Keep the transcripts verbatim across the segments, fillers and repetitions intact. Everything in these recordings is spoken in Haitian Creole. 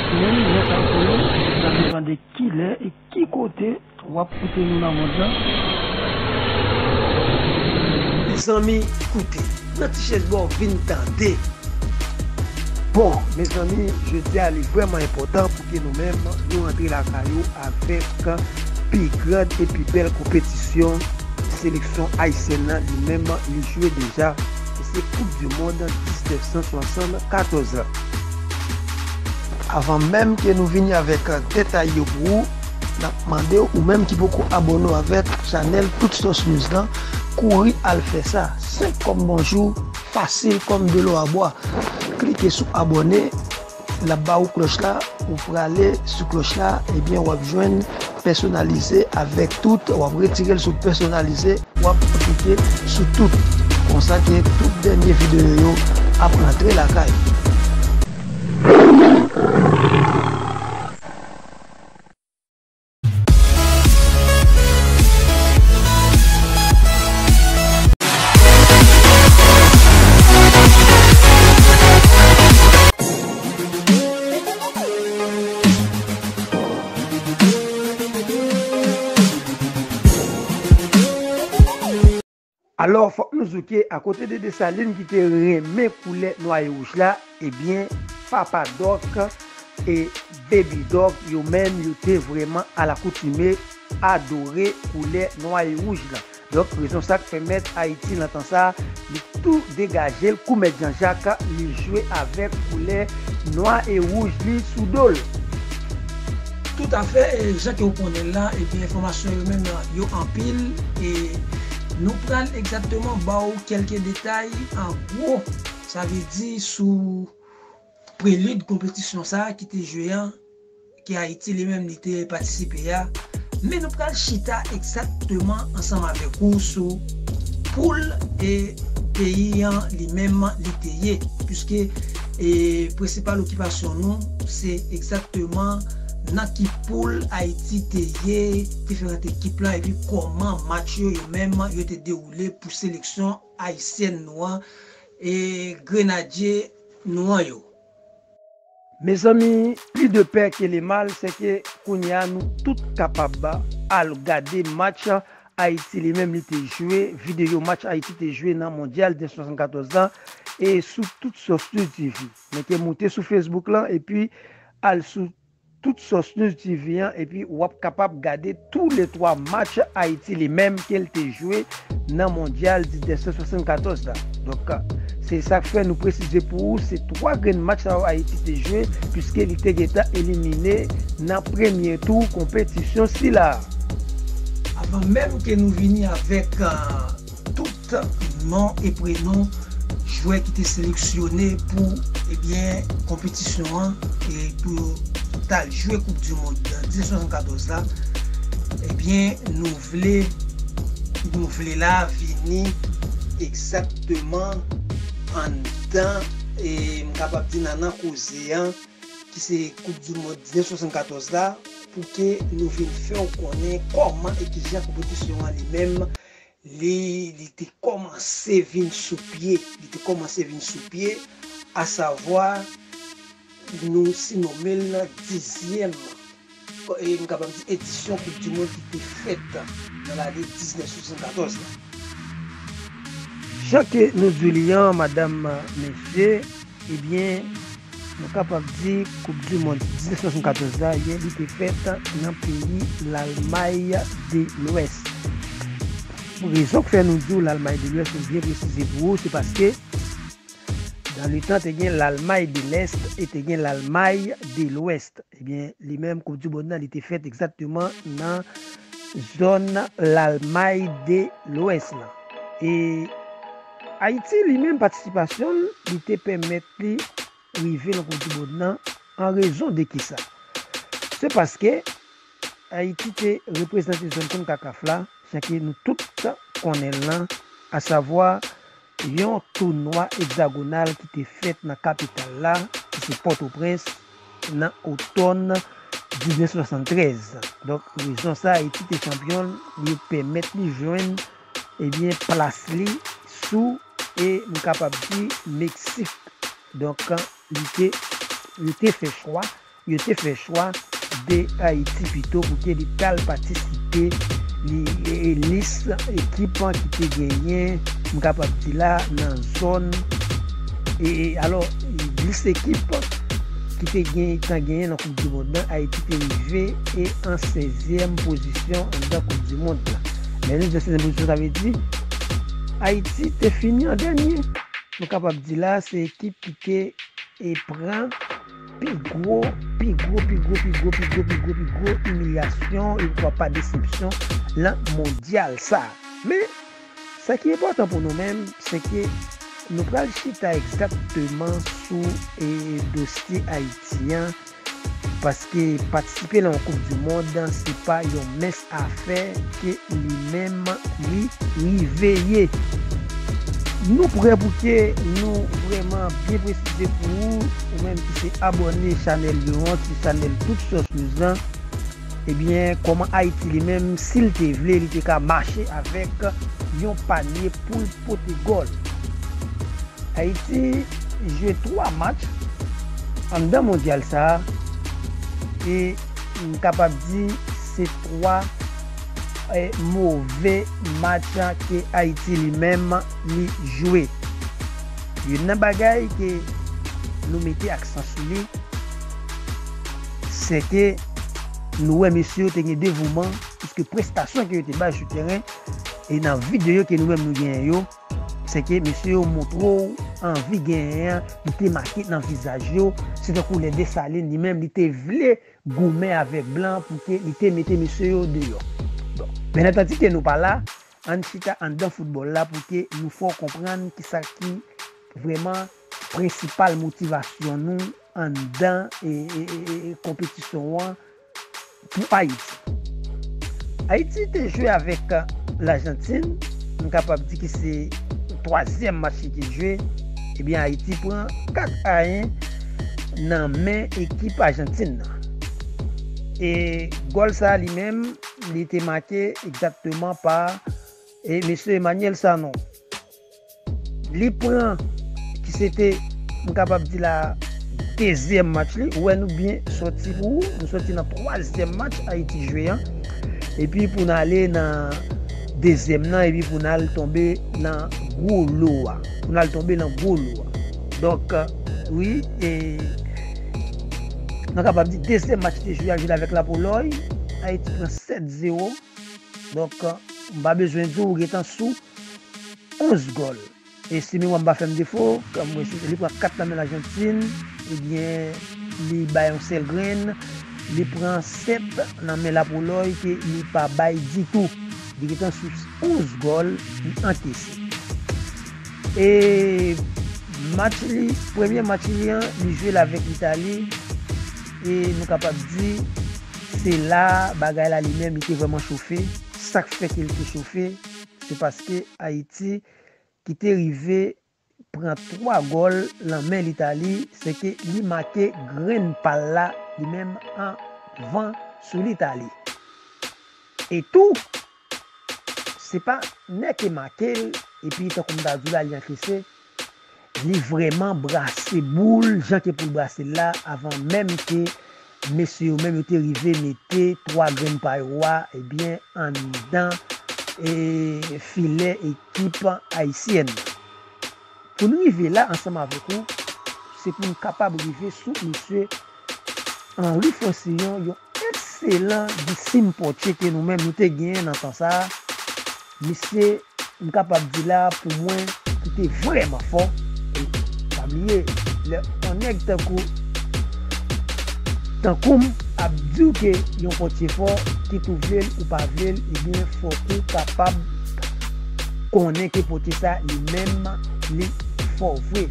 Menm jan sa konnen, n ap depann de kilè e ki kote w ap koute nou nan mond lan. Mezanmi, koute, nan ti chèz bò, vin tande. Bon, mezanmi, jodi a li vrèman enpòtan pou ke nou menm, nou rantre lakay ou avèk pi grand epi bèl konpetisyon seleksyon ayisyèn nan, li menm, li jwe deja, e se Koup di Mond diznèf san swasannkatòz la. Avan menm ke nou vini avèk detay yo pou ou, n ap mande w, ou menm ki poko abòne w avèk chanèl Tout Source News lan, kouri al fè sa. Senk kòb bonjou, fasil kòm dlo a bwa. Klike sou abòne, l ap ba ou klòch la, ou prale sou klòch la, ebyen w ap jwenn pèsonalize avèk tout, w ap retire l sou pèsonalize, w ap klike sou tout. Konsa ke tout dènye videyo yo ap rantre lakay ou. Alò, fòk nou di w ke akote de Desalin ki te renmen koulè nwa e wouj la, ebyen, Papa Dòk e Baby Dòk, yo menm, yo te vrèman alakoutime adore koulè nwa e wouj la. Donk, rezon sa k pèmèt Ayiti, nan tan sa, li tou degaje l kou Mèt Janjak, li jwe avèk koulè nwa e wouj li sou do l. Toutafè, e jan ke w konnen l la, ebyen, enfòmasyon yo menm yo anpil, e nou pral egzakteman ba w kèlke detay an gwo, sa vle di sou prelid konpetisyon sa a ki te jwe an, ke Ayiti li menm li te patisipe a. Men nou pral chita egzakteman ansanm avèk ou sou poul e peyi an li menm li te ye, piske, e, prensipal okipasyon nou se egzakteman nan ki poul Ayiti te ye, diferan ekip lan, epi kòman match yo, yo menm, yo te dewoule pou seleksyon ayisyèn nou an, e grenadye nou an yo. Mezanmi, pli de pè ke le mal, se ke kounye a nou tout kapab al gade match Ayiti li menm li te jwe, videyo match Ayiti te jwe nan Mondyal diznèf san swasannkatòz lan, e sou Tout Sòs News T V. Men ke moute sou Facebook lan, epi al sou Tout Sòs News T V an, epi w ap kapab gade tou le twa match Ayiti li menm ke l te jwe nan Mondyal diznèf san swasannkatòz la. Donk, se sa k fè nou presize pou ou, se twa grenn match sa yo Ayiti te jwe, piske li te gentan elimine nan premye tou konpetisyon sila a. Avan menm ke nou vini avèk, euh, tout non e prenon jwè ki te seleksyone pou, ebyen, konpetisyon an, e pou yo t al jwe Koup di Mond diznèf san swasannkatòz la, ebyen, nou vle, nou vle la vini egzakteman anndan, e m kapab di nannan koze an, ki se Koup di Mond diznèf san swasannkatòz la, pou ke nou vin fè w konnen kòman e kijan konpetisyon an li menm, li, li te kòmanse vin sou pye. Li te kòmanse vin sou pye, asavwa, nou sinonmen l dizyèm, e m kapab di, edisyon Koup di Mond ki te fèt nan lane diznèf san swasannkatòz la. Jan ke nou di li an, madanm, mesye, ebyen, nou kapab di Koup di Mond diznèf san swasannkatòz la, ebyen, li te fèt nan peyi Lalmay de Lwès. Rezon k fè nou di w Lalmay de Lwès, nou byen presize pou ou, se paske dan le tan te gen Lalmay de Lès e te gen Lalmay de Lwès. Ebyen, li menm, Koup di Mond nan, li te fèt egzakteman nan zòn Lalmay de Lwès lan. E Ayiti, li menm, patisipasyon l, li te pèmèt li rive nan Koup di Mond nan an rezon de kisa? Se paske Ayiti te reprezante zòn konkakaf la, jan ke nou tout konnen l lan, asavwa yon tounwa egzagonal ki te fèt nan kapital la, ki se Pòtoprens, nan otòn diznèf san swasanntrèz. Donk, rezon sa, Ayiti te chanpyon, li pèmèt li jwenn, ebyen, plas li sou, e m kapab di, Meksik. Donk, li te, li te fè chwa yo te fè chwa de Ayiti pito pou ke li t al patisipe li, e, e lis ekip ki te genyen, m kapab di la, nan zòn, e, e, alò, lis ekip ki te gen, tan genyen nan Koup di Mond lan, Ayiti te rive e an sèzyèm pozisyon anndan Koup di Mond lan. Lè nou di an sèzyèm pozisyon, sa vle di Ayiti te fini an dènye. Nou kapab di la, se ekip ki te e pran pi gwo, pi gwo, pi gwo, pi gwo, pi gwo, pi gwo, pi gwo, pi gwo imilyasyon e poukwa pa desepsyon lan mondyal sa. Men, sa ki enpòtan pou nou menm, se ke nou pral chita egzakteman sou, e, dosye Ayiti an, paske patisipe nan yon Koup di Mond, se pa yon mens afè ke li menm li rive ye. Nou prè pou ke nou vrèman byen presize pou ou, ou menm ki se abòne chanèl yo an, ki se chanèl Tout Sòs News lan, ebyen, kòman Ayiti li menm, si l te vle, li te ka mache avèk yon panye pou l pote gòl. Ayiti jwe twa match anndan mondyal sa a, e m kapab di se twa, e, move match ke Ayiti li menm li jwe. Youn nan bagay ke nou mete aksan sou li, se ke nou wè mesye yo te gen devouman, piske prestasyon ke yo te bay sou teren, e nan videyo ke nou menm nou genyen yo, se ke mesye yo montre w anvi genyen an, li te make nan vizaj yo, se tankou lè Desalin li menm, li te vle goumen avèk blan pou ke li te mete mesye yo deyò. Bon, byenantandi ke nou pa la, ann chita anndan foutbòl la pou ke nou fè w konprann kisa ki vrèman prensipal motivasyon nou anndan, e, e, e, e, konpetisyon an pou Ayiti. Ayiti te jwe avèk Lajantin, m kapab di ke se twazyèm match li te jwe, ebyen Ayiti pran kat a en nan men ekip Ajantin nan. E gòl sa a li menm, li te make egzakteman pa, e, mesye Emmanuel Sanon. Li pran, ki se te, m kapab di la, dezyèm match li. Ou wè nou byen sòti pou ou. Nou sòti nan twazyèm match Ayiti jwe an. Epi pou n ale nan dezyèm nan, epi pou n al tonbe nan gwo lo a. Pou n al tonbe nan gwo lo a. Donk, wi, e, nou kapab di dezyèm match te jwe a, jwe avèk Lapolòy. Ayiti pran sèt zewo. Donk, m pa bezwen di w, ou gentan sou onz gòl. E si memwa m pa fè m defo, kòm mwen, li pran kat nan men Lajantin, ebyen, li bay yon sèl grenn, li pran sèt nan men Lapolòy ke li pa bay ditou. Li gentan sou onz gòl, li ankese. E match li, premye match li an, li jwe l avèk Litali, e nou kapab di, se la bagay la li menm, li te vrèman chofe. Sa k fè ke li te chofe, se paske Ayiti ki te rive pran twa gòl nan men Litali, se ke li make grenn pa l la, li menm anvan sou Litali. E tou, se pa nèg ki make l, epi tankou m ta di w la, li ankese, li vrèman brase boul, jan ke pou l brase l la, avan menm ke mesye yo menm yo te rive mete twa grenn pa yo a, ebyen, anndan, e, filè ekip ayisyèn nan. Pou n rive la ansanm avèk ou, se pou n kapab rive sou mesye Henri Francillon, yon ekselan Guy Sim Portier ke nou menm nou te genyen nan tan sa a. Misye, m kapab di la, pou mwen, ki te vrèman fò. E pa bliye, lè yon nèg tankou, tankou m ap di w ke yon Portier fò, kit ou vle l ou pa vle l, ebyen, fòk ou kapab konnen ke Portier sa li menm, li fò vre.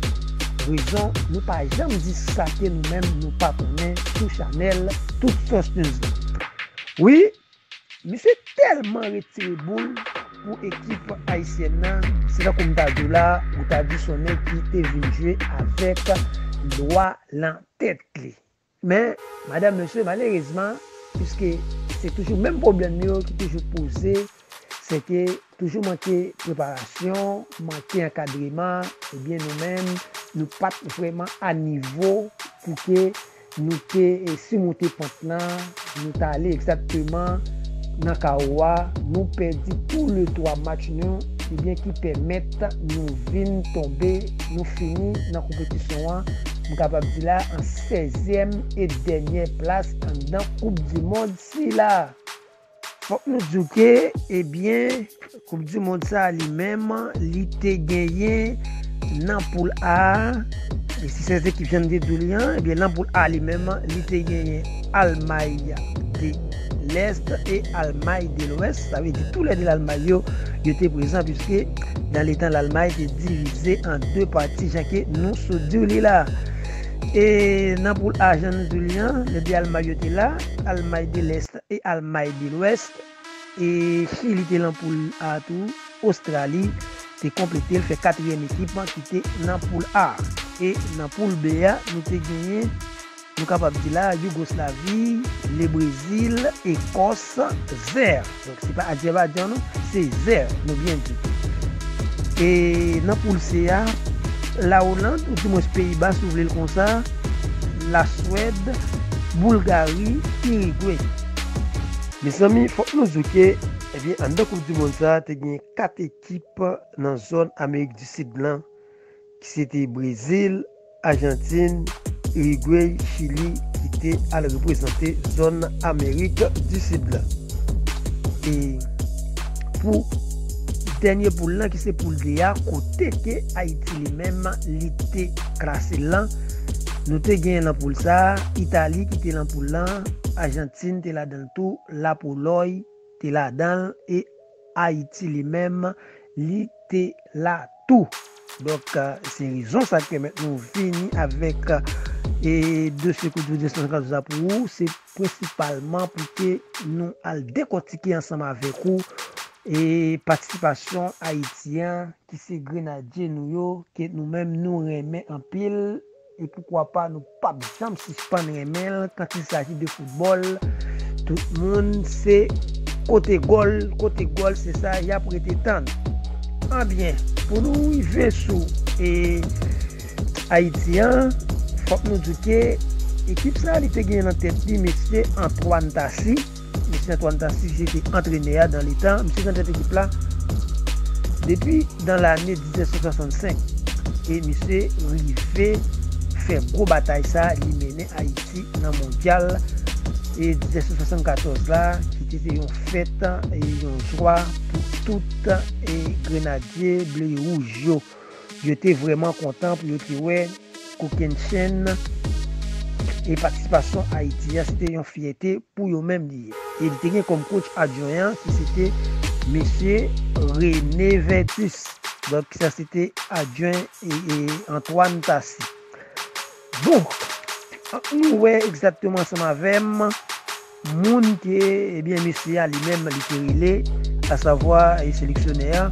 Rezon, nou pa janm di sa ke nou menm nou pa konnen sou chanèl Tout Sòs News la. Wi, misye tèlman retire boul pou ekip ayisyèn nan, se tankou m ta di w la, ou ta di se yon nèg ki te vin jwe avèk lwa nan tèt li. Men, madanm, mesye, malerezman, piske se toujou menm pwoblèm yo ki toujou poze, se ke toujou manke preparasyon, manke ankadreman, ebyen nou menm, nou pa t vrèman a nivo pou ke nou te, e, simonte pant lan, nou t ale egzakteman nan kawo a, nou pèdi tou le twa match nou, ebyen ki pèmèt nou vin tonbe, nou fini nan konpetisyon an, m kapab di la, an sèzyèm e dènyè plas anndan Koup di Mond sila. Fòk nou di w ke, ebyen, Koup di Mond sa a li menm, li te genyen nan poul A a, e si sèz ekip jan n te di w li an, ebyen nan poul A li menm, li te genyen Almay de Lès e Almay de Lwès, sa vle di toulède Lalmay yo, yo te prezan, piske dan letan Lalmay te divize an de pati, jan ke nou sot di w li la. E nan poul A, jan nou di w li an, lè de Almay yo te la, Almay de Lès e Almay de Lwès, e Chili te lan poul A tou, Ostrali te konplete l, fè katriyèm ekip ki te nan poul A. E nan poul B a, nou te genyen, nou kapab di la, Yougoslavi, Lebrezil, Ekòs, Zè. Donk, se pa Azèbayjan, non, se Zè, nou byen di. E nan poul C a, Lawoland, ou dimwens Peyiba, si w vle l konsa, Laswèd, Boulgari, Irigwe. Mezanmi, fòk nou di w ke, ebyen, anndan Koup di Mond sa a, te gen kat ekip nan zòn Amerik di Sid lan, ki se te Brezil, Ajantin, Irigwe, Chili, ki te al reprezante zòn Amerik di Sid la. E pou dènye poul lan, ki se poul D a, kote ke Ayiti li menm, li te klase lan, nou te gen lan poul sa a, Itali ki te lan poul lan, Ajantin te ladan l tou, Lapolòy te ladan l, e Ayiti li menm, li te la tou. Donk, eh, se rezon sa k pèmèt nou vini avèk, eh, de sekou di Vodou sèt san katòz la pou ou, se prensipalman pou ke nou al dekòtike ansanm avèk ou, e patisipasyon Ayiti an, ki se grenadye nou yo, ke nou menm nou renmen anpil, e poukwa pa nou p ap janm sispann renmen l. Quand il s'agit de football, tout moun se kote gòl, kote gòl, se sa y ap rete tann. Anbyen, pou nou rive sou, e, Ayiti an, fòk nou di ke ekip sa a, li te gen nan tèt li mesye Antoine Tassy. Mesye Antoine Tassy, se te antrenè a dan letan. Misye te nan tèt ekip la depi dan lane diznèf san swasannsenk. E misye rive fè gwo batay sa a, li mennen Ayiti nan mondyal, e diznèf san swasannkatòz la, ki te, te yon fèt, e yon jwa pou tout, e grenadye ble e wouj yo. Yo te vrèman kontan pou yo te wè kokennchenn e patisipasyon Ayiti a, se te yon fyète pou yo menm li ye. E li te gen kòm coach adjwen an, ki se te mesye René Vertus. Donk, sa se te adjwen e, e Antoine Tassy. Bon, ann nou wè egzakteman ansanm avè m moun ke, ebyen, mesye a li menm li te rele, asavwa, e seleksyonè a,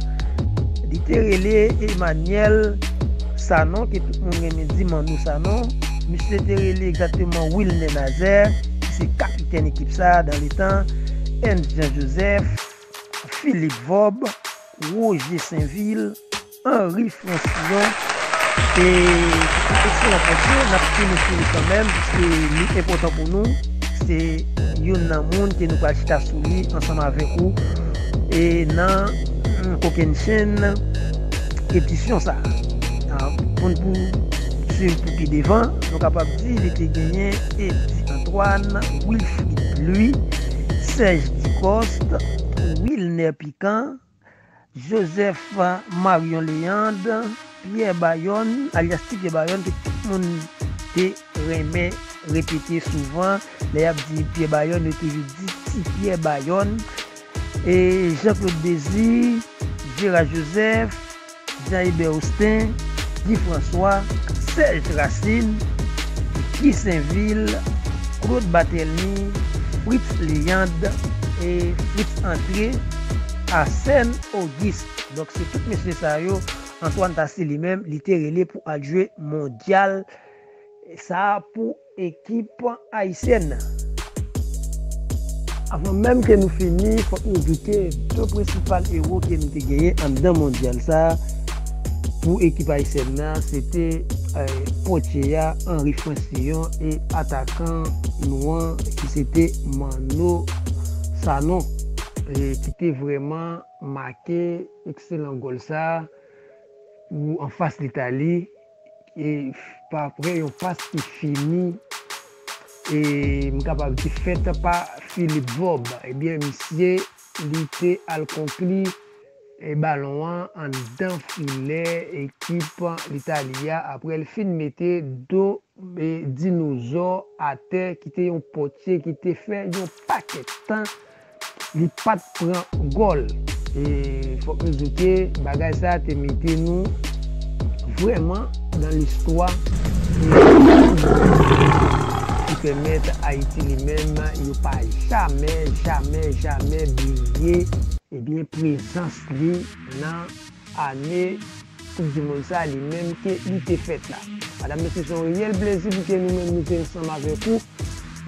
li te rele Emmanuel Sanon, ke tout moun renmen di Manou Sanon. Misye te rele egzakteman Wilner Nazaire, ki se kapitèn ekip sa a dan letan, Ernst Jean Joseph, Philippe Vorbe, Roger Sainvil, Henri Francillon, e se te yon ekselan pwofesè, n ap fini sou li kanmenm, piske li enpòtan pou nou. Se youn nan moun ke nou pral chita sou li ansanm avèk ou, e nan, mm, kokennchenn edisyon sa a. A, pou n pou swiv pou pi devan, nou kapab di li te genyen Eddy Antoine, Wilfrid Louis, Serge Dicoste, Wilner Picant, Joseph Marion Léandre, Pierre Bayonne, alyas Ti Pyè Bayonn, ke tout moun te renmen repete souvan. Lè y ap di Pyè Bayonn, yo toujou di Ti Pyè Bayonn. E Jean-Claude Désir, Gérard Joseph, Jean Hébert Austin, Guy François, Serge Racine, Guy Sainvil, Claude Barthélemy, Fritz Léandre e Fritz André, Arsène Auguste. Donk, se tout mesye sa yo, Antoine Tassy li menm, li te rele pou al jwe mondyal sa a pou ekip ayisyèn nan. Avan menm ke nou fini, fòk nou di ke de prensipal ewo ke nou te genyen anndan mondyal sa a pou ekip ayisyèn nan, se te eh, pòtye a, Henri Francillon, e atakan nou an ki se te Manno Sanon, eh, ki te vrèman make ekselan gòl sa a pou anfas Litali, e pa apre yon pas ki fini, e m kapab di fèt pa Philippe Vorbe. Ebyen, misye, li te al konkli, e, balon an anndan filè ekip Litali a, apre l fin mete do, e, dinozò atè, ki te yon pòtye ki te fè yon pakèt tan li pa t pran gòl. E fòk nou di ke bagay sa a te mete nou vrèman nan listwa, e ki pèmèt Ayiti li menm, yo pa jamè, jamè, jamè bliye, ebyen, prezans li nan ane Koup di mond sa li menm ke li te fèt la. Medam, mesye, se yon reyèl plezi pou ke nou menm nou te ansanm avèk ou,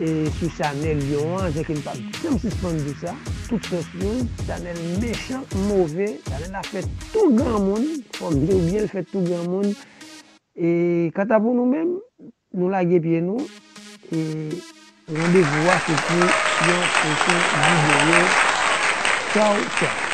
e sou chanèl Lyon an, jan ke n p ap janm sispann di sa, tout sans nou, chanèl mechan, move, chanèl la fè tou granmoun, fòk di w byen, l fè tou granmoun. E kanta pou nou menm, nou lage pye nou, e randevou a se pou yon pwochen videyo. Tchaw, tchaw.